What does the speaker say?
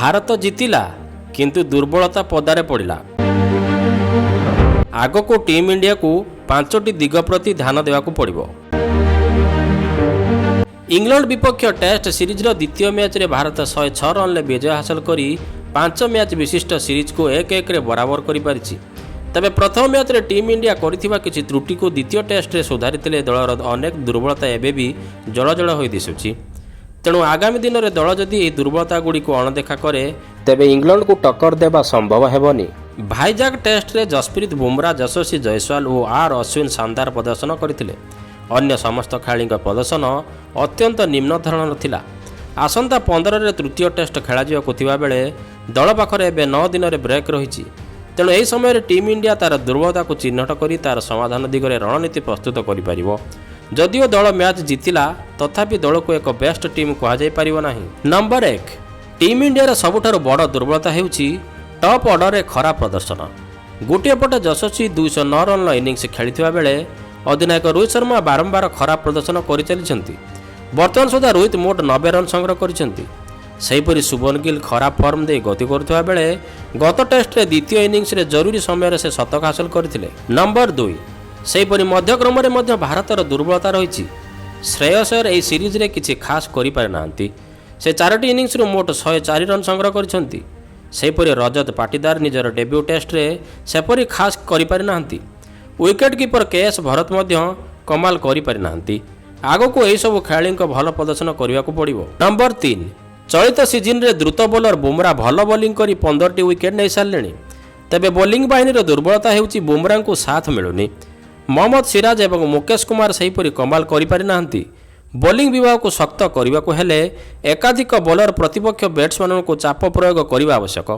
ଭାରତ ଜିତିଲା, କିନ୍ତୁ ଦୁର୍ବଳତା ପଦାରେ ପଡ଼ିଲା। ଆଗକୁ ଟିମ୍ ଇଣ୍ଡିଆକୁ ପାଞ୍ଚଟି ଦିଗ ପ୍ରତି ଧ୍ୟାନ ଦେବାକୁ ପଡ଼ିବ। ଇଂଲଣ୍ଡ ବିପକ୍ଷ ଟେଷ୍ଟ ସିରିଜର ଦ୍ୱିତୀୟ ମ୍ୟାଚ୍ରେ ଭାରତ 106 ରନ୍ରେ ବିଜୟ ହାସଲ କରି 5 ମ୍ୟାଚ୍ ବିଶିଷ୍ଟ ସିରିଜକୁ 1-1ରେ ବରାବର କରିପାରିଛି। ତେବେ ପ୍ରଥମ ମ୍ୟାଚ୍ରେ ଟିମ୍ ଇଣ୍ଡିଆ କରିଥିବା କିଛି ତ୍ରୁଟିକୁ ଦ୍ୱିତୀୟ ଟେଷ୍ଟରେ ସୁଧାରିଥିଲେ ଦଳର ଅନେକ ଦୁର୍ବଳତା ଏବେ ବି ଜଳଜଳ ହୋଇ ଦିଶୁଛି। ତେଣୁ ଆଗାମୀ ଦିନରେ ଦଳ ଯଦି ଏହି ଦୁର୍ବଳତା ଗୁଡ଼ିକୁ ଅଣଦେଖା କରେ, ତେବେ ଇଂଲଣ୍ଡକୁ ଟକ୍କର ଦେବା ସମ୍ଭବ ହେବନି। ଭାଇଜାଗ ଟେଷ୍ଟରେ ଜସପ୍ରୀତ ବୁମରା, ଯଶସ୍ୱୀ ଜୟସ୍ୱାଲ ଓ ଆର୍ ଅଶ୍ୱିନ ଶାନଦାର ପ୍ରଦର୍ଶନ କରିଥିଲେ। ଅନ୍ୟ ସମସ୍ତ ଖେଳାଳିଙ୍କ ପ୍ରଦର୍ଶନ ଅତ୍ୟନ୍ତ ନିମ୍ନ ଧରଣର ଥିଲା। ଆସନ୍ତା 15ରେ ତୃତୀୟ ଟେଷ୍ଟ ଖେଳାଯିବାକୁ ଥିବା ବେଳେ ଦଳ ପାଖରେ ଏବେ 9 ଦିନରେ ବ୍ରେକ୍ ରହିଛି। ତେଣୁ ଏହି ସମୟରେ ଟିମ୍ ଇଣ୍ଡିଆ ତା'ର ଦୁର୍ବଳତାକୁ ଚିହ୍ନଟ କରି ତା'ର ସମାଧାନ ଦିଗରେ ରଣନୀତି ପ୍ରସ୍ତୁତ କରିପାରିବ। ଯଦିଓ ଦଳ ମ୍ୟାଚ୍ ଜିତିଲା, ତଥାପି ଦଳକୁ ଏକ ବେଷ୍ଟ ଟିମ୍ କୁହାଯାଇପାରିବ ନାହିଁ। ନମ୍ବର 1, ଟିମ୍ ଇଣ୍ଡିଆର ସବୁଠାରୁ ବଡ଼ ଦୁର୍ବଳତା ହେଉଛି ଟପ୍ ଅର୍ଡରରେ ଖରାପ ପ୍ରଦର୍ଶନ। ଗୋଟିଏ ପଟେ ଯଶସ୍ୱୀ 209 ରନ୍ର ଇନିଂସ ଖେଳିଥିବା ବେଳେ ଅଧିନାୟକ ରୋହିତ ଶର୍ମା ବାରମ୍ବାର ଖରାପ ପ୍ରଦର୍ଶନ କରିଚାଲିଛନ୍ତି। ବର୍ତ୍ତମାନ ସୁଦ୍ଧା ରୋହିତ ମୋଟ 90 ରନ୍ ସଂଗ୍ରହ କରିଛନ୍ତି। ସେହିପରି ଶୁଭମନ ଗିଲ୍ ଖରାପ ଫର୍ମ ଦେଇ ଗତି କରୁଥିବା ବେଳେ ଗତ ଟେଷ୍ଟରେ ଦ୍ୱିତୀୟ ଇନିଂସରେ ଜରୁରୀ ସମୟରେ ସେ ଶତକ ହାସଲ କରିଥିଲେ। ନମ୍ବର 2, ସେହିପରି ମଧ୍ୟକ୍ରମରେ ମଧ୍ୟ ଭାରତର ଦୁର୍ବଳତା ରହିଛି। ଶ୍ରେୟସ ଅୟର ଏହି ସିରିଜରେ କିଛି ଖାସ୍ କରିପାରିନାହାନ୍ତି। ସେ ଚାରୋଟି ଇନିଂସରୁ ମୋଟ 104 ରନ୍ ସଂଗ୍ରହ କରିଛନ୍ତି। ସେହିପରି ରଜତ ପାଟିଦାର ନିଜର ଡେବ୍ୟୁ ଟେଷ୍ଟରେ ସେପରି ଖାସ୍ କରିପାରିନାହାନ୍ତି। Wicket keeper K S Bharat ମଧ୍ୟ କମାଲ କରିପାରିନାହାନ୍ତି। ଆଗକୁ ଏହିସବୁ ଖେଳାଳିଙ୍କ ଭଲ ପ୍ରଦର୍ଶନ କରିବାକୁ ପଡ଼ିବ। ନମ୍ବର 3, ଚଳିତ ସିଜିନରେ ଦ୍ରୁତ ବୋଲର ବୁମରା ଭଲ ବୋଲିଂ କରି 15ଟି ୱିକେଟ୍ ନେଇସାରିଲେଣି। ତେବେ ବୋଲିଂ ବାହିନୀର ଦୁର୍ବଳତା ହେଉଛି ବୁମରାଙ୍କୁ ସାଥ ମିଳୁନି। ମହମ୍ମଦ ସିରାଜ ଏବଂ ମୁକେଶ କୁମାର ସେହିପରି କମାଲ କରିପାରିନାହାନ୍ତି। ବୋଲିଂ ବିଭାଗକୁ ଶକ୍ତ କରିବାକୁ ହେଲେ ଏକାଧିକ ବୋଲର ପ୍ରତିପକ୍ଷ ବ୍ୟାଟ୍ସମ୍ୟାନଙ୍କୁ ଚାପ ପ୍ରୟୋଗ କରିବା ଆବଶ୍ୟକ।